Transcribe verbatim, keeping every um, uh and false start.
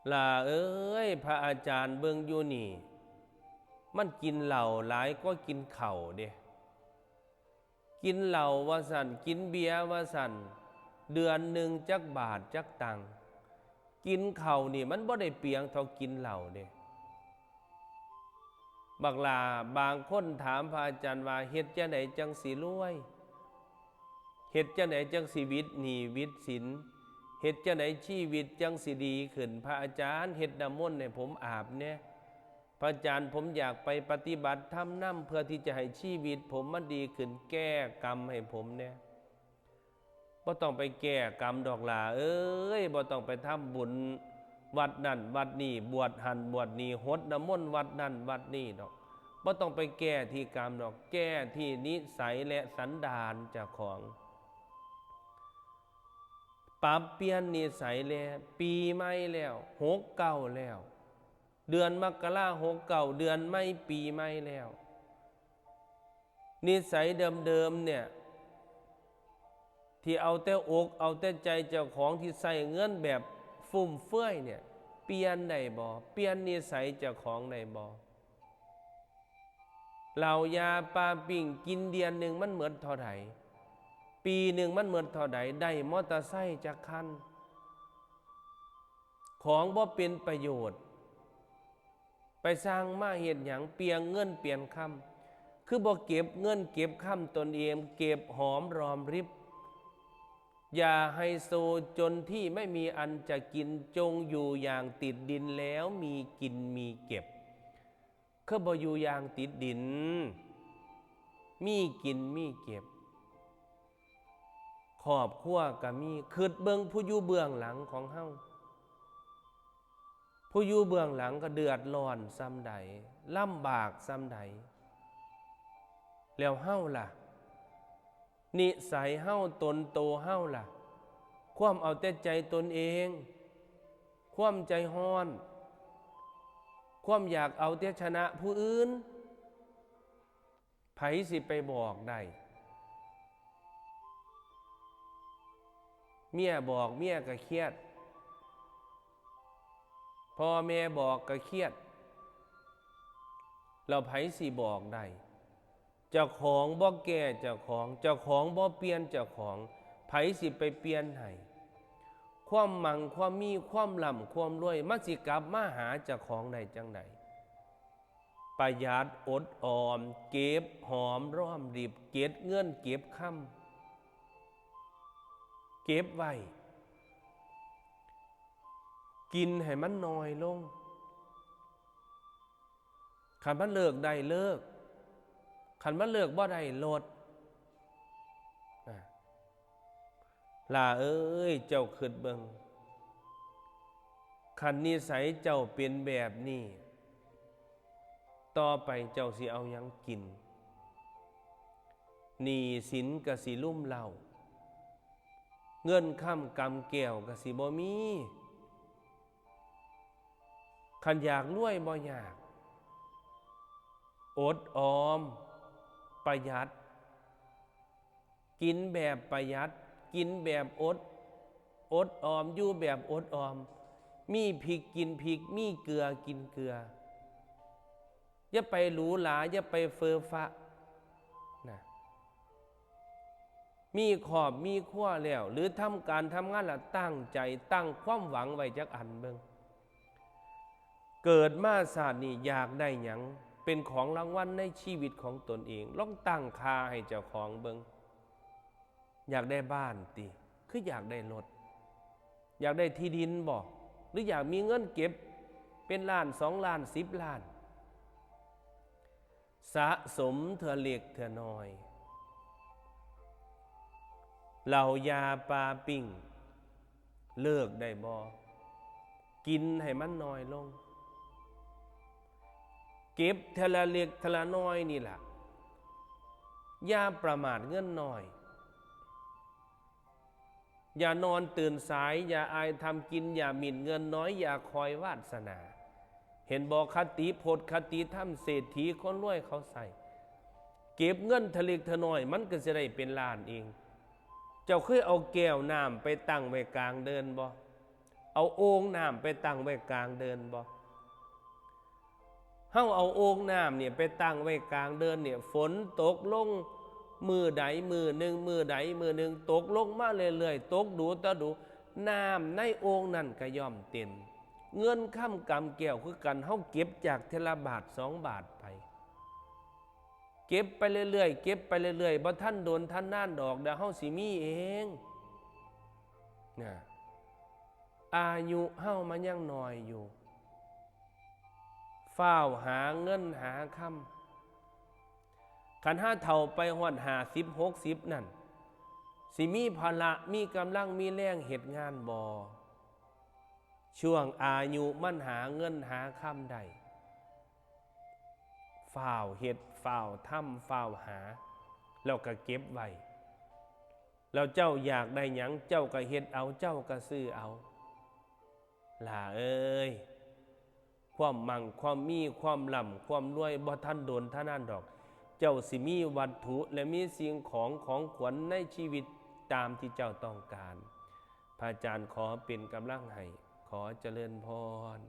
หล่าเอ้ย พระอาจารย์เบิ่งอยู่นี่ มันกินเหล้าหลายกว่ากินข้าวเด้ กินเหล้าว่าซั่น กินเบียร์ว่าซั่น เดือนหนึ่งจักบาทจักตังค์ กินข้าวนี่มันบ่ได้เปียงเท่ากินเหล้าเด้ บักหล่า บางคนถามพระอาจารย์ว่า เฮ็ดจั่งใดจั่งสิรวย เฮ็ดจั่งใดจั่งสิหวิดหนี้หวิดสิน เฮ็ดจั่งใดชีวิตจั่งสิดีขึ้น พระอาจารย์เฮ็ดน้ำมนต์ให้ผมอาบแหน่ พระอาจารย์ ผมอยากไปปฏิบัติธรรมนำ เพื่อที่จะให้ชีวิตผมมันดีขึ้น แก้กรรมให้ผมแหน่ บ่ต้องไปแก้กรรมดอกหล่าเอ้ย บ่ต้องไปทำบุญวัดนั่นวัดนี่ บวชหั่นบวชนี่ หดน้ำมนต์วัดนั่นวัดนี่ดอก บ่ต้องไปแก้ที่กรรมดอก แก้ที่นิสัยและสันดานเจ้าของ ปรับเปลี่ยนนิสัยแล้ว ปีใหม่แล้ว หกเก้าแล้ว เดือนมกราหกเก้า เดือนใหม่ปีใหม่แล้ว นิสัยเดิมๆเนี่ย ที่เอาแต่อกเอาแต่ใจเจ้าของ ที่ใช้เงินแบบฟุ่มเฟือยเนี่ย เปลี่ยนได้บ่ เปลี่ยนนิสัยเจ้าของได้บ่ เหล้ายาปาปิ้งกินเดือนหนึ่งมันหมดเท่าใด ปีหนึ่งมันหมดเท่าใด ได้มอเตอร์ไซค์จักคัน ของบ่เป็นประโยชน์ ไปสร้างมาเฮ็ดหยัง เปลืองเงินเปลืองคำ คือบ่เก็บเงินเก็บคำตนเอง เก็บหอมรอมริบ อย่าไฮโซจนที่ไม่มีอันจะกิน จงอยู่อย่างติดดินแล้วมีกินมีเก็บ คือบ่อยู่อย่างติดดิน มีกินมีเก็บ ครอบครัวก็มี คิดเบิ่งผู้อยู่เบื้องหลังของเฮา ผู้อยู่เบื้องหลังก็เดือดร้อนส่ำใด ลำบากส่ำใด แล้วเฮาล่ะ นิสัยเฮา ตนโตเฮาล่ะ ความเอาแต่ใจตนเอง ความใจฮ้อน ความอยากเอาแต่ชนะผู้อื่น ไผสิไปบอกได้ เมียบอกเมียก็เครียด พ่อแม่บอกก็เครียด แล้วไผสิบอกได้ เจ้าของบ่แก้เจ้าของ เจ้าของบ่เปลี่ยนเจ้าของ ไผสิไปเปลี่ยนให้ ความมั่งความมี ความร่ำความรวย มันสิกลับมาหาเจ้าของได้จั่งใด ประหยัดอดออม เก็บหอมรอมริบ เก็บเงินเก็บคำ เก็บไว้ กินให้มันน้อยลง คันมันเลิกได้เลิก คันมันเลิกบ่ได้ลด นะ หล่าเอ้ย เจ้าคิดเบิ่ง คันนิสัยเจ้าเป็นแบบนี้ ต่อไปเจ้าสิเอาหยังกิน หนี้สินก็สิลุ่มเร้า เงินคำกำแก้วก็สิบ่มี คันอยากรวยบ่ยาก อดออม ประหยัด กินแบบประหยัด กินแบบอด อดออม อยู่แบบอดออม มีพริกกินพริก มีเกลือกินเกลือ อย่าไปหรูหรา อย่าไปเฟอฟะ นะ มีครอบมีครัวแล้ว หรือทำการทำงานแล้ว ตั้งใจ ตั้งความหวังไว้จักอันเบิ่ง เกิดมาชาตินี้อยากได้หยัง เป็นของรางวัลในชีวิตของตนเอง ลองตั้งค่าให้เจ้าของเบิ่ง อยากได้บ้านติ คืออยากได้รถ อยากได้ที่ดินบ่ หรืออยากมีเงินเก็บเป็นล้าน สองล้าน สิบล้าน สะสมเทื่อเล็กเทื่อน้อย เหล้ายาปาปิ้ง เลิกได้บ่ กินให้มันน้อยลง เก็บเทื่อละเล็กเทื่อละน้อยนี่ล่ะ อย่าประมาทเงินน้อย อย่านอนตื่นสาย อย่าอายทำกิน อย่าหมิ่นเงินน้อย อย่าคอยวาสนา เห็นบ่ คติพจน์คติธรรมเศรษฐีคนรวยเขาใส่ เก็บเงินเทื่อเล็กเทื่อน้อย มันก็สิได้เป็นล้านเอง เจ้าเคยเอาแก้วน้ำไปตั้งไว้กลางเดินบ่ เอาโอ่งน้ำไปตั้งไว้กลางเดินบ่ เฮาเอาโอ่งน้ำเนี่ยไปตั้งไว้กลางเดินเนี่ย ฝนตกลงมื้อใดมื้อหนึ่ง มื้อใดมื้อหนึ่ง ตกลงมาเรื่อยๆ ตกดูต่อดู น้ำในโอ่งนั่นก็ย่อมเต็ม เงินคำกำแก้วคือกัน เฮาเก็บจากเทื่อละบาทสองบาทไป เก็บไปเรื่อยๆ เก็บไปเรื่อยๆ บ่ทันโดนทันนานดอก เดี๋ยวเฮาสิมีเองนะ อายุเฮามันยังน้อยอยู่ ฟ้าวหาเงินหาคำ คันหาเฒ่าไปฮอดห้าสิบ หกสิบนั่น สิมีพละ มีกำลัง มีแรงเฮ็ดงานบ่ ช่วงอายุมันหาเงินหาคำได้ ฟ้าวเฮ็ด ฟ้าวทำ ฟ้าวหา แล้วก็เก็บไว้ แล้วเจ้าอยากได้หยัง เจ้าก็เฮ็ดเอา เจ้าก็ซื้อเอา หล่าเอ้ย ความมั่ง ความมี ความร่ำ ความรวย บ่ทันโดนทันนานดอก เจ้าสิมีวัตถุและมีสิ่งของ ของขวัญในชีวิตตามที่เจ้าต้องการ พระอาจารย์ขอเป็นกำลังให้ ขอเจริญพร